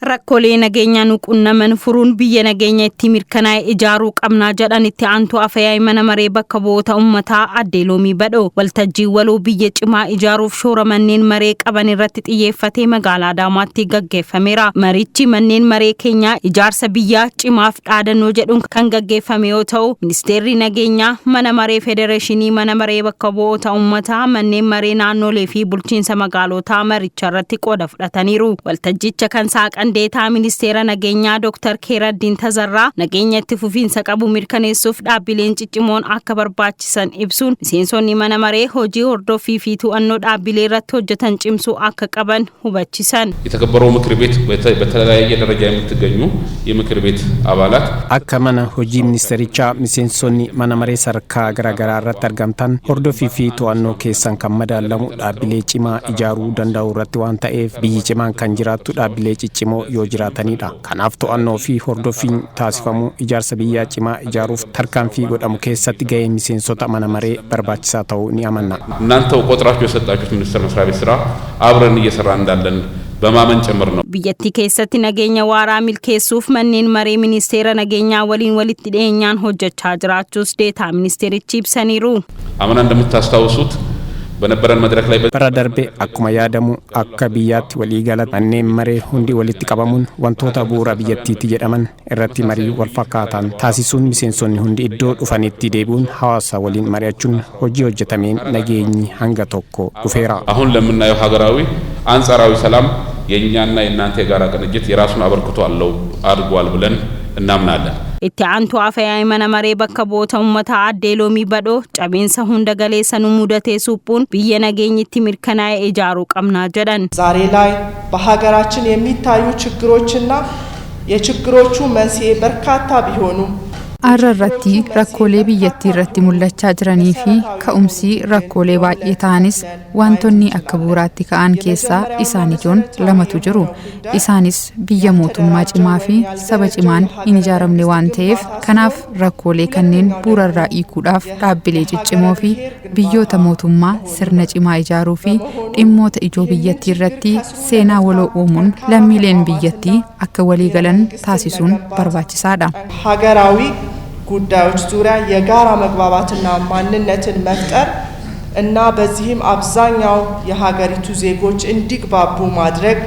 Rakkoolee nageenyaa nu qunnaman furuun biyya nageenya itti mirkanaa'e ijaaruu qabnaa jedhan itti aantuu afyaa'ii mana maree bakka bu'oota uummataa aadde Loomii Badhoo. Waltajjii waloo biyya cimaa ijaaruuf shoora manneen maree qaban irratti xiyyeeffatee magaalaa Adaamaatti gaggeeffameera. Marichi manneen maree keenyaa ijaarsa biyyaa cimaaf dhaadannoo jedhuun kan gaggeeffame yoo ta'u, ministeerri nageenyaa, mana maree federeeshinii, mana maree bakka bu'oota uummataa, manneen maree naannolee fi bulchiinsa magaalotaa maricha irratti qooda fudhataniiru. Waltajjicha kan saaqan deetaa ministeera nageenyaa Dr. Keeraddiin Tazarraa nageenya itti fufiinsa qabu mirkaneessuuf dhaabbileen ciccimoon akka barbaachisan ibsuun miseensonni mana maree hojii hordoffii fi to'annoo dhaabbilee irratti hojjetan cimsuu akka qaban hubachiisan. የተከበረው ምክር ቤት በተለያየ ደረጃ የምትገኙ የምክር ቤት አባላት Akka mana hojii ministeerichaa miseensonni mana maree sadarkaa garaagaraa irratti argamtan hordoffii fi to'annoo keessan kan madaalamu dhaabbilee cimaa ijaaruu danda'u irratti waan ta'eef biyyi cimaan kan jiraattu dhaabbilee ciccimoo yoo jiraatanidha. Kanaaf to'annoo fi hordoffiin taasifamu ijaarsa biyyaa cimaa ijaaruuf tarkaanfii godhamu keessatti gaheen miseensota mana maree barbaachisaa ta'uu ni amanna. እናንተው ቆጥራችሁ የሰጣችሁት ሚኒስቴር መስሪያ ቤት ስራ አብረን እየሰራ እንዳለን በማመን ጭምር ነው። Biyyattii keessatti nageenya waaraa milkeessuuf manneen maree ministeera nageenyaa waliin walitti dhiyeenyaan hojjechaa jiraachuus deetaa ministeerichi ibsaniiru. አምና እንደምታስታውሱት በነበረን መድረክ ላይ Bara darbe akkuma yaadamu akka biyyaatti waliigala manneen maree hundi walitti qabamuun wantoota bu'uura biyyattiitti jedhaman irratti marii walfakkaataan taasisuun miseensonni hundi iddoo dhufanitti deebi'uun hawaasa waliin mari'achuun hojii hojjetameen nageenyi hanga tokko dhufeera. አሁን ለምናየው ሀገራዊ አንጻራዊ ሰላም የእኛና የእናንተ የጋራ ቅንጅት የራሱን አበርክቶ አለው አድርጓል ብለን እናምናለን። Itti aantuu afyaa'ii mana maree bakka bu'oota uummataa aadde Loomii Badhoo cabinsa hunda galeessa nu mudatee suphuun biyya nageenyi itti mirkanaa'e ijaaruu qabnaa jedhan. ዛሬ ላይ በሀገራችን የሚታዩ ችግሮችና የችግሮቹ መንስኤ በርካታ ቢሆኑም Har'a irratti rakkoolee biyyattii irratti mul'achaa jiranii fi ka'umsi rakkoolee baay'ee ta'anis wantoonni akka bu'uuraatti ka'an keessaa isaan ijoon lamatu jiru. Isaanis biyya mootummaa cimaa fi saba cimaan hin ijaaramne waan ta'eef kanaaf rakkoolee kanneen bu'uurarraa hiikuudhaaf dhaabbilee ciccimoo fi biyyoota mootummaa sirna cimaa ijaaruu fi dhimmoota ijoo biyyattii irratti seenaa waloo uumuun lammiileen biyyattii akka walii galan taasisuun barbaachisaadha. ሀገራዊ ጉዳዮች ዙሪያ የጋራ መግባባትና ማንነትን መፍጠር እና በዚህም አብዛኛው የሀገሪቱ ዜጎች እንዲግባቡ ማድረግ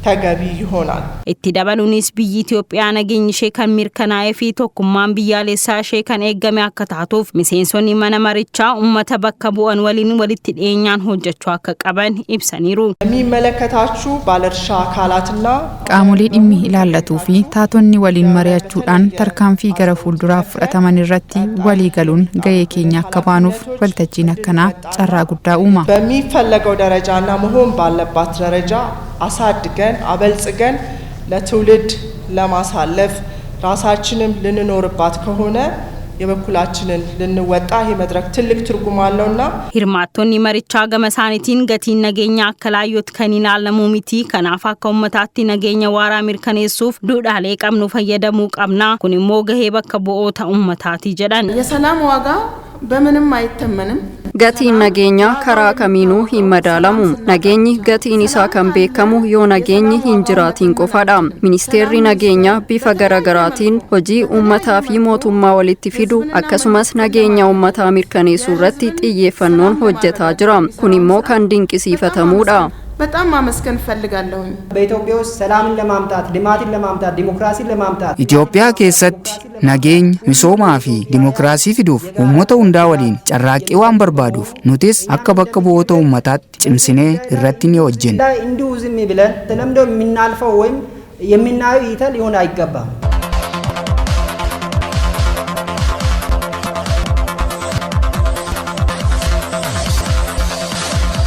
ተገቢ ይሆናል። Itti dabaluunis biyyi Itoophiyaa nageenyi ishee kan mirkanaa'ee fi tokkummaan biyyaalessaa ishee kan eegame akka taatuuf miseensonni mana marichaa uummata bakka bu'an waliin walitti dhiyeenyaan hojjechuu akka qaban ibsaniiru. የሚመለከታችሁ ባለድርሻ አካላትና Qaamolee dhimmi ilaallatuu fi taatonni waliin mari'achuudhaan tarkaanfii gara fuulduraaf fudhataman irratti walii galuun gahee keenya akka baanuuf waltajjiin akkanaa carraa guddaa uuma. በሚፈለገው ደረጃና መሆን ባለባት ደረጃ አሳድገን አበልጽገን ለትውልድ ለማሳለፍ ራሳችንም ልንኖርባት ከሆነ የበኩላችንን ልንወጣ ይህ መድረክ ትልቅ ትርጉም አለውና Hirmaattonni marichaa gama isaaniitiin gatiin nageenyaa akka laayyootti kan ilaalamu miti. Kanaaf akka uummataatti nageenya waaraa mirkaneessuuf duudhaalee qabnu fayyadamuu qabna. Kun immoo gahee bakka bu'oota uummataati jedhan. የሰላም ዋጋ በምንም አይተመንም። Gatiin nageenyaa karaa kamiinuu hin madaalamu. Nageenyi gatiin isaa kan beekamu yoo nageenyi hin jiraatiin qofadha. Ministeerri nageenyaa bifa garaagaraatiin hojii uummataa fi mootummaa walitti fidu akkasumas nageenya uummataa mirkaneessuu irratti xiyyeeffannoon hojjetaa jira. Kun immoo kan dinqisiifatamudha. በጣም ማመስገን እፈልጋለሁኝ። በኢትዮጵያ ውስጥ ሰላምን ለማምጣት ልማትን ለማምጣት ዲሞክራሲን ለማምጣት Itoophiyaa keessatti nageenya, misoomaa fi dimokiraasii fiduuf uummata hundaa waliin carraaqqii waan barbaaduuf nutis akka bakka bu'oota uummataatti cimsinee irratti ni hojjenna. ላይ እንዲሁ ዝም ብለን ተለምዶ የምናልፈው ወይም የምናየው እይታ ሊሆን አይገባም።